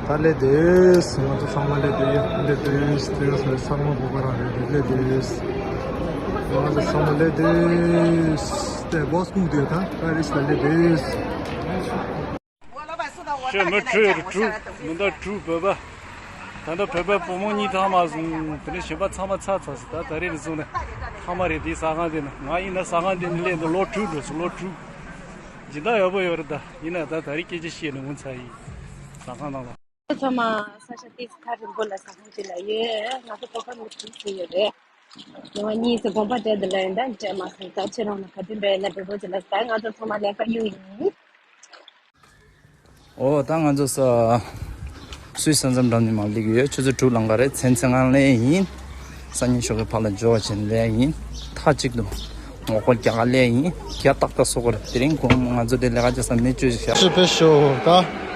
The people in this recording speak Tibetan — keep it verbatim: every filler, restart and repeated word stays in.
ད་སླེབས་དུས། ང་ཚོ་ཚང་མ་སླེབས་དུས། སླེབས་དུས། དེ་ག་ཚོད་ཚང་མ་བོད་པ་རང་རེད། སླེབས་དུས། ང་ཚོ་ཚང་མ་སླེབས་དུས། དེ་བོས་ཁུངས་དེ་ད་ཀ་རིས་ལ་སླེབས་དུས། ཁྱོད་མི་དྲུག་རེད། དྲུག་མི་འདུག་དྲུག་བོད་པ། ད་ལྟ་བོད་པ་བུ་མོ་གཉིས་ཐང་མ་སོང་། དེ་ནས་གཞན་པ་ཚང་མ་ཚར་ཚར་སོང་། ད་ད་རེས་ནས་བཟུང་ནས་ཐང་མ་རེད། དེའི་ཟ་ཁང་དེ་ན། ང་ཡིན་ན་ཟ་ཁང་དེ་ནས་སླེབས་འདུག་ལོ་དྲུག་འགྲོ་སོང་། ལོ་དྲུག་སྦྱིན་བདག་ཡག་པོ་ཡོད་རེད། ད་ཡིན་ན་ད་ད་རེས་སྐད་ཆ་བཤད་ནས་འོང་ཚར་ཡིན། ཟ་ཁང་ནང་ལ། ཚང་མ་ས་ཆ་ཏིས་ཁ་རིང་པོ་ལ་ཟ་ཁང་ཅིག་ལ་ཡོད། ང་ཚོ་ཁོ་ཁ་མི་ཁྲིད་ཟིན་ཡོད་རེད། ཉི་མ་གཉིས་སུ་དགོངས་པ་བྲལ་འདི་ལ་ཡིན། ད་བྲལ་མ་སོང་། ད་ཁྱེད་རང་ལ་ག་དུས་འབད་ན་འབད་པོ་ཅིག་ལ། ད་ང་ཚོ་ཚང་མ་ལས་ཀ་གཡུག་ཡིན། ཨོ་ད་ང་ཚོ་ས་སུའི་ས་མཚམས་འགྲམ་ནས་མར་སླེབས་ཀྱི་ཡོད། ཆུ་ཚོད་དྲུག་ལང་ག་རེད། མཚན་མཚན་གང་ལས་ཡིན། སང་ཉིན་ཞོགས་ཀྱི་ཕར་ལ་འབྱོར་བ་བྱས་ནས་སླེབས་ཡིན། མཐའ་གཅིག་ཏུ་ངོ་རྒོལ་རྒྱག་ག་སླེབས་ཡིན། རྒྱ་ཏག་ཏག་བཟོ་དགོས་རེད། དེ་རིང་དགོང་མོ་ང་ཚོ་འདི་ལས་ཀ་བྱེད་ས་མེ་བཅོས་ཤིག་བཞག་ཅི་ཕེ་ཤོ་ད།